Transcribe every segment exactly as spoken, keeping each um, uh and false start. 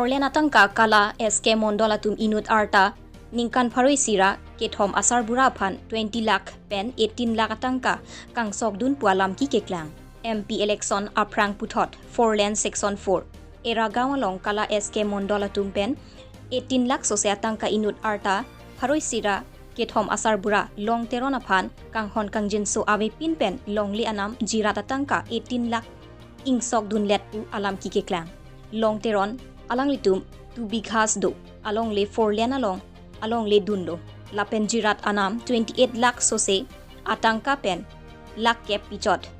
Four lane atangka Kala S K Mondol atum inut arta ningkan pharo isi ra kethom asarbura aphan twenty lakh pen eighteen lakh atangka kangsokdun pu alam kikeklang. M P election aphrang puthot four lane section four Eragaon along Kala S K Mondol atum pen eighteen lakh sose atangka inut arta pharo isi ra kethom asarbura Long Teron aphan kanghon kangjinso avepin pen longle anam jirat atangka eighteen lakh ingsokdunlet pu alam kikeklang. Long Teron alanglitum two bighas do alongle four lane along alongle dunlo. Lapen jirat anam twenty eight lakh sose atangka pen lakh kep pichot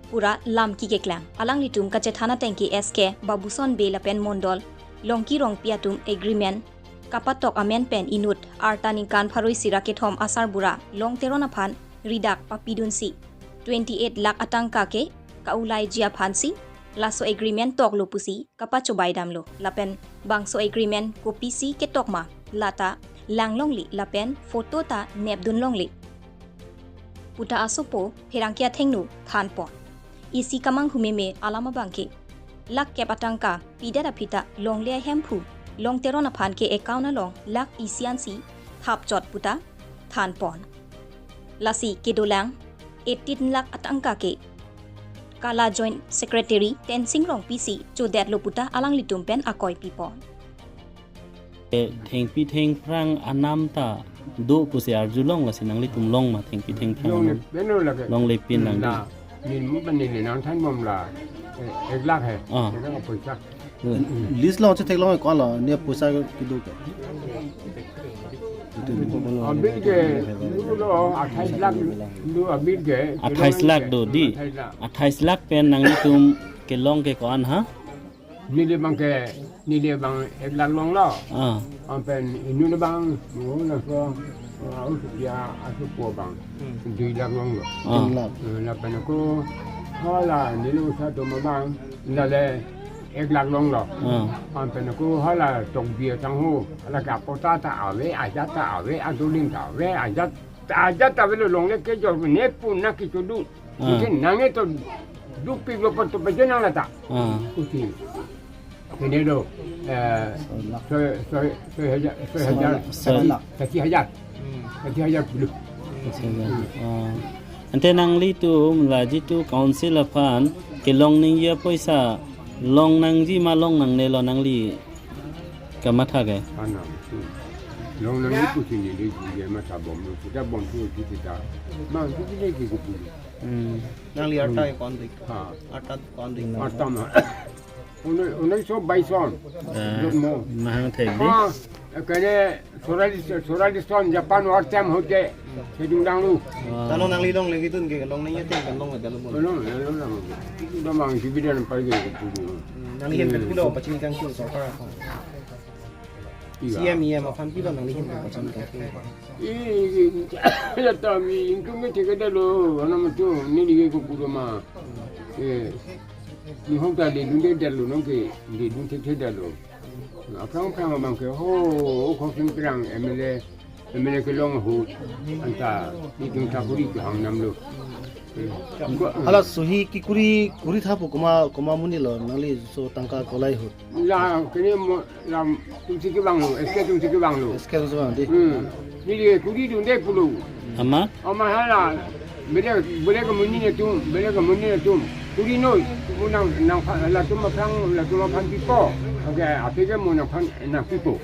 pu ra lam kikeklang. Alanglitum kachethan atengke S K Babuson Bey lapen Mondol Longki Rongpi atum agreement kapatok amen pen inut arta ningkan pharo isi ra kethom asarbura Long Teron aphan ridak papidunsi twenty eight lakh atangka ke kaulaiji aphansi laso agreement toklo pusi kapachobaidamlo. Lapen bangso agreement kopisi ketok ma lata langlongle lapen photo ta nepdun longle puta asopo pherangke athengno thanpon. Isi kamanghu meme alam abangke lakh kep atangka pidet aphi ta longle ahemphu Long Teron aphan ke account along lakh isi ansi thapchot puta thanpon. Lasi kedolang eighteen lakh atangka ke Kala Joint Secretary Tensing Rongpi si chodetlo puta alanglitum pen akoi pipon. Eh, thengpi thengphrang anam ta do pusi arjulong, lasi nanglitum long ma thengpi thengphrang Long anam? Lepin lo lake. Long lepin lang di. La, nelimu pen neli nangthanbom la, eh, ek lakh he. Ah. Ek lakh poisa. List along chetheklong ko-an lo, ne poisa kedo ke? Abil ke, dulu lo, athais lakh, dulu abil ke. Athais lakh do di. Athais lakh. Athais lakh pen nanglitum kelong ke ko-an ha? Neli abang ke, neli abang ek lakh longlo. Ah. Anpen inut abang, mo na so, ah, usia asopo abang. Hmm. Dui lakh longlo. Ah. Dui lakh. Eh, lapen ako, hala neli usa atum abang, lale ek lakh longlo. Ah. Anpen ako hala Tokbi atangho, hala ke apota ta ave, ajat ta ave, adolim ta ave, ajat, ajat ta avelo, longle kejor ne pu nangkechodu. Ah. Mungkin nangkecho dukpiklo pen to peje nang lata. Ah. Uti. Kene do, eh, soi, soi, soi hajar, soi hajar, soi lakh. Sati hajar. Sati hajar puluh. Sati hajar. Ah. Ante nanglitum la jitu council aphan kelong nangji apoisa long nangji ma long nangnelo nangli kamatha ke? Anam. Long nangji pusi neli ke matha bomlo. Kita bomlo kita. Mang kita ke kupu. Hmm. Nangli arta ko-an dik? Ha. Arta ko-an dik? Arta ma. Unai, unai so baison. Ah, jotmo. Mahang thek di. Ah, kene sorali, sorali son Japan war time hote. Kedung danglu. Ah. Tano nangli longle kedun ke long nangji ateng kan long le dalo. Long, long, long. Itu damang si bidan pai ke kupu. Hmm, nangli ahin pen pulo pachini kangkung sorkar aphan. Iya. C M E M aphan pilo nangli ahin pen pachini kangkung. Eh, ya ta mi ingkung ke thekthedetlo, anam tu neli ke kupu ma. Eh, ni hong ta ledundedetlo, nonke ledun thekthedetlo. Aphrang aphrang abang ke ho, ho khosing pirang M L A, M L A kelong ahut, anta itum thakuri kehang namlo. Eh, ko- Hala suhi kekuri, kuri tha pu komat, komat amonit lo, nangli so tangka kolai ahut? La, kene mo, la, atumsi kevanglo, S K atumsi kevanglo. S K atumsi vang di. Hmm. Neli ke kuri dunde pulo. Amat? Amat hala, bele, bele ke amonit atum, bele ke amonit atum. Kuri noi, mo nang, nang pha-, latum aphrang, latum aphan pipo. Oke, aphi ke mo nangphan, nangpipo.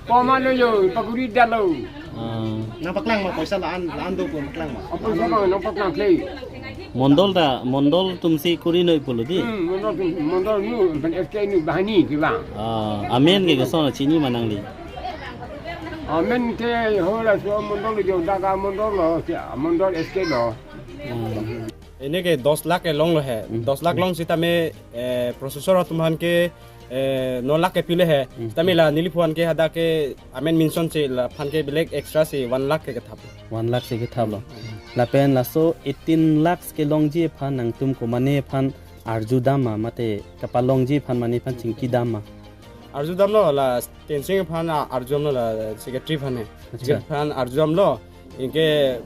Pu ma lo jo, pakuridetlo. Ah. Nangpaklang ma poisa la-an, la-an do pu paklang ma? Apa sama nangpaklang klei? Mondol ta, Mondol atumsi kuri noi pulo di? Hmm, Mondol atum, Mondol nu, pen S K nu bahani kevang. Ah, amen ke koson chini ma nangli? Amen ke ho laso Mondol jo, dak a Mondol lo, si Mondol S K lo. Hmm. Ene ke dos lakh ke longlo he. Hmm. Dos lakh long sitame, eh, processor atum aphan ke, eh, no lakh ke pile he. Hmm. Sitame la neliphu aphan ke hadak ke amen mention si laphan ke belek extra si one lakh ke kethap. One lakh si kethaplo. Lapen laso eighteen lakhs kelongji aphan nangtum komane aphan arjudam ma mate kapalongji aphan mane aphan chingkidam ma? Arjudamlo la Tensing aphan a-, arjudamlo la secretary aphan he. Acha. Secretary aphan arjudamlo, anke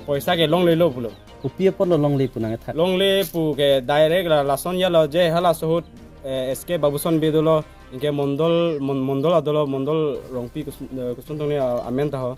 poisa ke longlelo pulo. Kopi apotlo longle pu nangkethan? Longle pu ke direct la lason ya lo je halaso ahut eh, S K Babuson Bey dolo, anke Mondol, Mon-, Mondol adolo, Mondol Rongpi kus-, eh, kusun tong ne, ah, amen ta ho.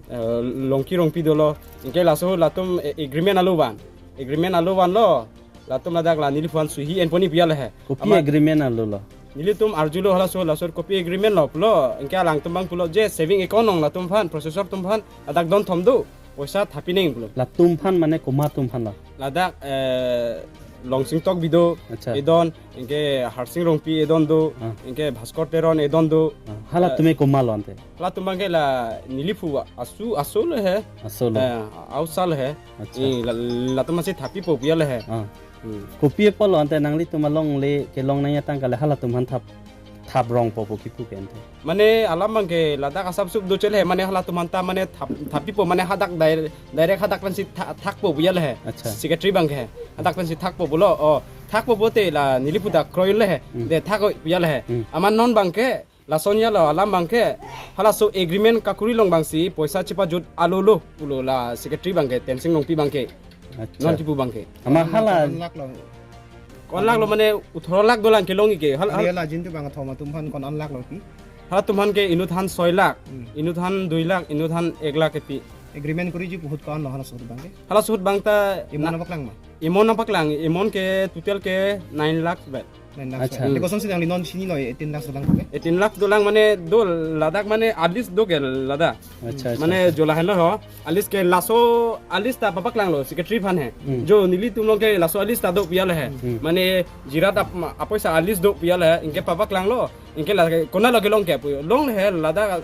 Eh, Longki Rongpi dolo, anke laso latum, eh, agreement alo van. Agreement alo vanlo, latum ladak la neliphu an suhi enpon-i pu ya le he. Kopi Ama- agreement alo lo? Nelitum arjulo halaso, laso kopi agreement lo pulo, anke alangtum abang pulo je saving account along latum aphan, processor atum aphan, ladak don thom do, poisa thap-i nang pulo. Latum aphan mane komat atum aphan lo? Ladak, eh, Longsing Tokbi do, Acha. Edon, anke Harsing Rongpi edon do, Ah. anke Bhaskor Teron edon do. Ah, halatum Eh, ke komat lo ante? Halatum abang ke la neliphu asu, asu lo he. Asu lo. Eh, ausa lo he. Acha. Eh, la, latum aphansi thap-ipo pu ya le he. Ah. Hmm. Kopi apot lo ante nanglitum alongle kelong nangji atangka le halatum aphan thap, thap rongpo pu kipu ke ante? Mane alam abang ke ladak asap sup do chele he, mane halatum aphan ta mane thap, thap-ipo mane hadak direct, direct hadak pensi tha-, thakpo pu ya le he. Acha. Secretary abang ke. Hadak pensi thakpo pulo. Oh, thakpo pute la neliphu ta kroi le he. Hmm. De thak-oi pu ya le he. Hmm. Amat non abang ke lason ya lo alam abang ke, halaso agreement kakuri along abangsi poisa chepajut alo lo pulo la secretary abang ke Tensing Rongpi abang ke. Acha. Non kipu abang ke. Amat hala Kon-an lakh lo. Kon-an lakh lo mane othoro lakh dolang kelong-i ke. Hal, hal, Kali la jin tu abang thom atum aphan kon-an lakh lo ki? Halatum aphan ke inut aphan soi lakh, Hmm. inut aphan dui lakh, inut aphan ek lakh kepi. Agreement kuriji pu ahut ko-an lo halaso ahut abang ke? Halaso ahut abang ta Emon na- nangpaklang ma? Emon nangpaklang, emon ke total ke nine lakh bet. Nine lakhs Acha. bet. Te kosonsi nangli non chini lo eighteen lakhs dolang ke? Eighteen lakhs dolang mane do ladak mane a-list do ke ladak. Acha, acha, Mane acha. jo lahenlo ho. A-list ke laso a-list ta papaklang lo secretary aphan he. Hmm. Jo nelitum along ke laso a-list ta do pu ya le he. Hmm. Mane Jirat ap-, apoisa a-list do pu ya le he. Anke papaklang lo. Anke la ke kona lo kelong ke pu. Longle he ladak,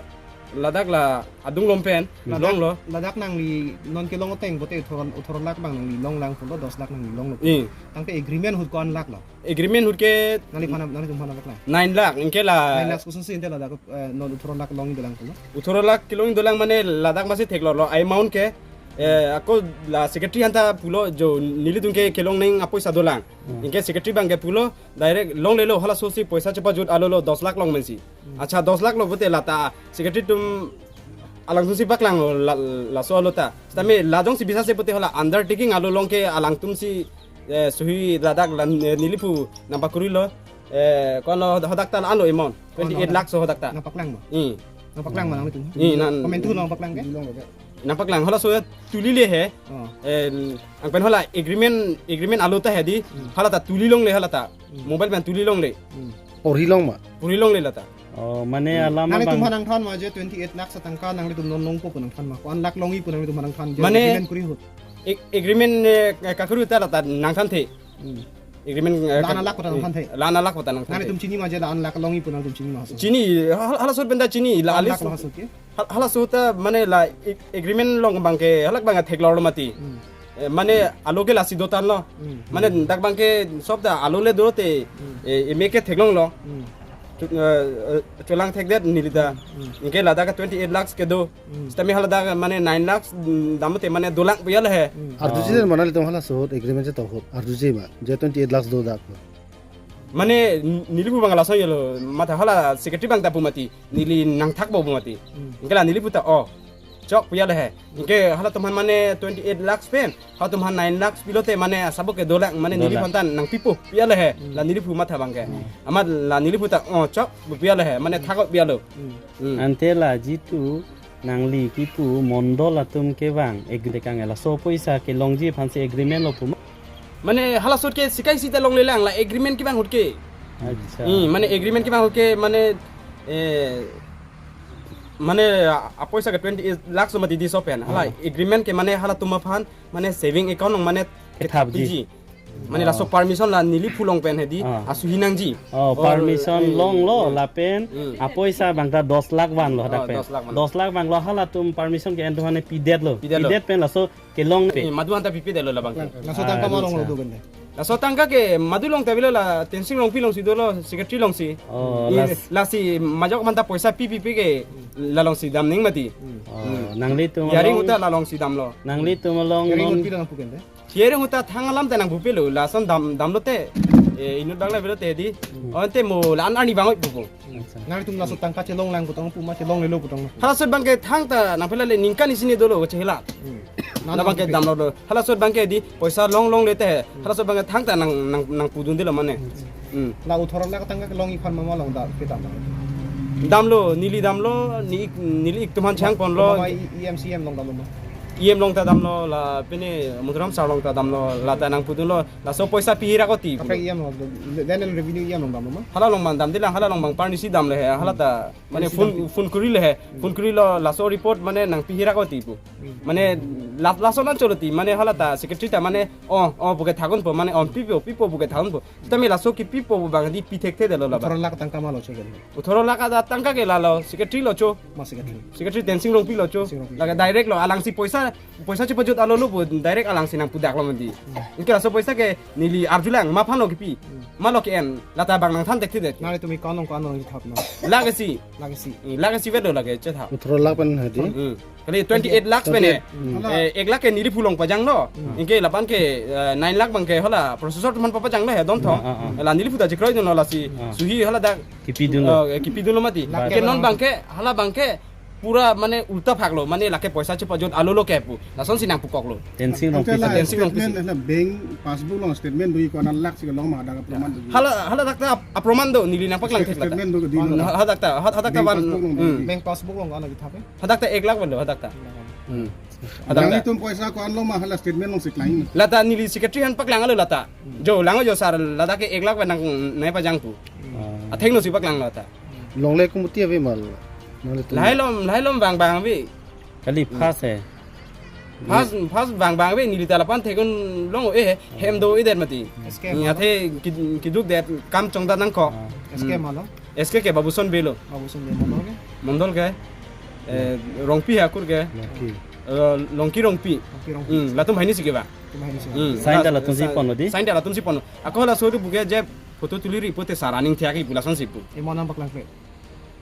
ladak la adung lom pen. Hmm. Ladak, Longlo. ladak nangli non kelong ateng pute othoro, othoro lakh abang nangli longlang pulo, dos lakh nangli longlo. Hmm. Tangte agreement ahut ko-an lakh lo? Agreement ahut ke Nangliphan, nanglitum aphan nangpaklang? Nine lakh, anke la Nine lakhs kosonsi ante ladak, eh, non othoro lakh long-i dolang pulo? Othoro lakh kelong-i dolang mane ladak masi theklonglo amount ke, eh, ako la secretary aphan ta pulo jo nelitum ke kelong nang apoisa dolang. Hmm. Anke secretary abang ke pulo direct longlelo halasosi poisa chepajut alo lo dos lakh long pensi. Hmm. Acha dos lakh lo pute lata secretary atum alangtumsi paklanglo la, laso alo ta. Sitame la jongsi bisase pute hala undertaking alo along ke alangtumsi eh, suhi ladak la, eh, neliphu nangpakurilo, eh, kono hadak ta la-an lo amount, Kono twenty-eight lakhs so hadak ta. Nangpaklang ma? Hmm. Nangpaklang ma nangtum? Hmm, nan- Komantu nangpaklang ke? Nangpaklang, halaso ya tuli le he. Oh. Eh, anpen hala agreement, agreement alo ta he di, Hmm. hala ta tuli longle hala ta. Hmm. Mobile pen tuli longle. Hmm. Porhi long ma? Porhi longle lata. Oh, mane Hmm. alam Nanglitum abang aphan nangthan ma je twenty-eight lakhs atangka nanglitum non longpo pu nangthan ma? Ko-an lakh long-i pu nanglitum aphan nangthan je Mane agreement kuri ahut? Ag-, agreement, eh, kakuri ahut ta lata nangthanthe. Hmm. Agreement, eh, La-an ka-, alakh kota eh, nangthanthe? La-an alakh kota nangthanthe. Nanglitum chini ma je la-an lakh long-i pu nanglitum chini ma halaso? Chini, hal-, halaso ahut pen ta chini, la-an alis- lakh lo halaso ke? Hal-, halaso ahut ta mane la ag-, agreement along abang ke halabang theklonglo mati. Hmm. Eh, mane alo ke lasi dotan lo. Hmm. Mane dak abang ke sob ta alo le do te, Hmm. eh, eme ke theklonglo. Hmm. Chu-, eh, eh, cholang thekdet neli ta. Hmm. Anke ladak twenty-eight lakhs kedo. Hmm. Sitame haladak mane nine lakhs, mm, dam te mane do lakh pu ya le he. Hmm. Arjuji Ah. den ma nanglitum halaso ahut agreement chetok ahut? Arjuji ma je twenty-eight lakhs do dak. Mane n-, neliphu abang laso yelo matha hala secretary abang ta pu mati. Neli nangthakpo pu mati. Hmm. Anke la neliphu ta, oh, chok pu ya le he. Anke halatum aphan mane twenty-eight lakhs pen, halatum aphan nine lakhs pilote mane asabo ke do lakh mane Do neliphu lakh. aphan ta nangpipo pu ya le he. Hmm. La neliphu matha abang ke. Hmm. Amat la neliphu ta, oh, chok pu ya le he. Mane thak-oi pu ya lo. Hmm. Hmm. Ante la jitu nangli kipu mondol atum kevang agreement kang laso poisa kelongji aphansi agreement lo pu ma? Mane halaso ahut ke sikai sita longlelang la agreement kevang ahut ke. Acha. Hmm, mane agreement kevang ahut ke mane, eh, mane a-, apoisa ke twenty-eight lakhs so mati di so pen. Hala Ah. agreement ke mane halatum aphan mane saving account along mane Kethapji. kethapji. Mane Oh. laso permission la neliphu along pen he di Ah. asuhi nangji. Oh, Oh, permission eh, longlo eh. lapen Hmm. apoisa abang ta dos lakh vanlo hadak Oh, pen. dos lakh vanlo. Dos lakh vanlo halatum permission ke entuhane pidetlo. Pidetlo. Pidet pen laso kelong pe. Eh, madu aphan ta pipe detlo labang ke. Laso atangka Ah, ma long acha. lo do kan de? Laso atangka ke madu along ta avelo la Tensing Rongpi alongsi dolo, secretary alongsi. Oh, Ye, las- lasi majok aphan ta poisa pi pipe ke la alongsi dam nang mati. Hmm. Oh, Hmm. nanglitum Hearing along, ahut ta la alongsi damlo. nanglitum along Hearing non ahut pi nangpu kan de? Hearing ahut ta thang alam ta nangpupelo, lason dam, damlote, eh, inut abang le avelo te di. Hmm. Oh, ante mo la-an arni vang-oi pupo. Acha. Nanglitum laso atangka chelonglang putang pu ma chelonglelo putang? Halaso ahut abang ke thangta nangpela le ningkan isi hini dolo chehelat. Hmm. Labang ke Nang- damlo lo. Halaso ahut abang ke di poisa long longle te. Hmm. Halaso ahut abang ke thangta nang, nang, nangpudundelo mane. Hmm. Hmm. La othoro lakh tangka kelong iphan mama along da kedam. Damlo, neli damlo, ni ik, neli ik atum aphan chang ponlo. Mama E M C E M along damlo ma? E M along ta damlo, la pine Madhuram sir along ta damlo, la ta nangpudunlo, laso poisa pi hira ko ti. Kaprek E M along, Land and Revenue E M along damlo ma? Hala along man damde lang, hala along bang parnisi damle he, hala ta, mane parnisi phone, dam pi? Phone kurile he, hmm, phone kurilo, laso report mane nangpi hira ko ti pu. Hmm. Mane la, laso nangcholo ti, mane hala ta secretary ta mane, oh, oh, puke thakun po, mane, oh, pipo, pipo puke thakun po. Sitame laso kipipo bang di pi thekthe detlo la ba. Othoro lakh tangka ma lo cho ke? Othoro lakh ada tangka ke lalo, secretary lo cho. Ma secretary? Secretary Tensing Rongpi lo cho. Tensing Rongpi. Lake direct lo, alangsi poisa, poisa chepajut alolo pu, direct alangsi nangpudaklo mandi. Hmm. Anke laso poisa ke neli arjulang, ma aphan lo kipi. Hmm. Ma lo ke-en, la ta bang nangthan thekthe det. Nanglitum account along ko-an along thap na? Lakh isi. Lakh isi. Hmm, lakh isi vet lo lake, chethap. Othoro lakh pen hadi? Hmm. Kali twenty-eight lakhs pen he. Twenty-eight. Hmm. Eh, ek lakh ke neli phu along pajanglo. Hmm. Anke lapen ke, eh, nine lakh bang ke hala processor atum aphan papajanglo he, don thong. Ah, ah, ah. La neli phu ta chekroidunlo lasi. Ah. Suhi hala dak kipidunlo. Eh, kipidunlo mati. Lakh ke non bang ke, hala bang ke pura mane ulta phaklo, mane lake poisa chepajut alolo ke pu. Lasonsi nangpukoklo. Tensing Rongpi. Anke la Tensing Rongpi statement si. La bank passbook along statement do, ko-an lakh si kelong ma, dak aproman do. Hala, hala dak ta ap-, aproman do, neli nangpaklang thek la ta. Statement do ke di lo. Hala, hala dak ta, hala, hala dak ta. Bank ban, passbook along, hmm, bank passbook along ko-an lagi thap he? Hadak ta ek lakh pen lo, hadak ta. Hmm. Hadak ta. Nanglitum poisa ko-an lo ma, hala statement alongsi klang? La ta neli secretary aphan paklanglo la ta. Hmm. Jo, lang jo sir, ladak ke ek lakh pen nang, nangpajang pu. Hmm. Athengno si paklanglo ta. Longle komuti ave ma lo? Nanglitum. Lahai lom, lahai lom bang bang ave. Kali first he. First, first bang bang ave, neli ta lapu-an thekdun long, eh, hem do-edet mati. S K ni ma lo? Athe ki, kiduk det, kam chongdat nangkok. Ah. S K ma lo? S K ke Babuson Bey lo. Babuson Bey, Mondol ke? Mondol ke, eh, Rongpi akur ke. Rongpi. Eh, Longki Rongpi. Longki Rongpi. Hmm, latum banghini si kevang. Latum banghini si. Hmm, sign ta latum si ponlo di? Sign ta latum si ponlo. Ako laso tu buke je photo tuli ri pute sir aning thek-ik pu lasonsi pu. Amount nangpaklangkle?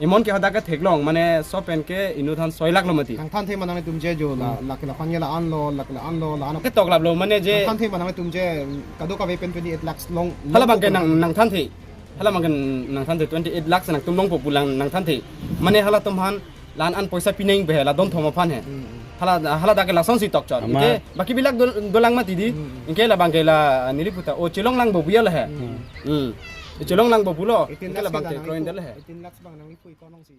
Amount ke hadak ke theklong, mane sob pen ke inut aphan soi lakh lo mati. Nangthanthe ma nanglitum je jo la, hmm, lake laphan ke la-an lo, lake la-an lo, la-an lo. Ketoklaplo, mane je. Nangthanthe ma nanglitum je, kadokave pen twenty-eight lakhs long, hala bang ke nang, nangthanthe. Hala bang ke nangthanthe, twenty-eight lakhs nangtum longpo pu lang nangthanthe. Mane halatum aphan la-an an poisa pinangbe he, la don thom aphan he. Hmm, hmm. Hala, hala dak ke lasonsi tokchot. Ama. Anke baki bilak do, dolang mati di. Hmm, hmm. Anke la bang ke la neli phu ta, oh, chelong lang bo buya la he. Hmm. Hmm. Chelong lang bo pulo. Anke la bang ke kroin dal he. Eighteen lakhs bang nangli phu ko-an alongsi.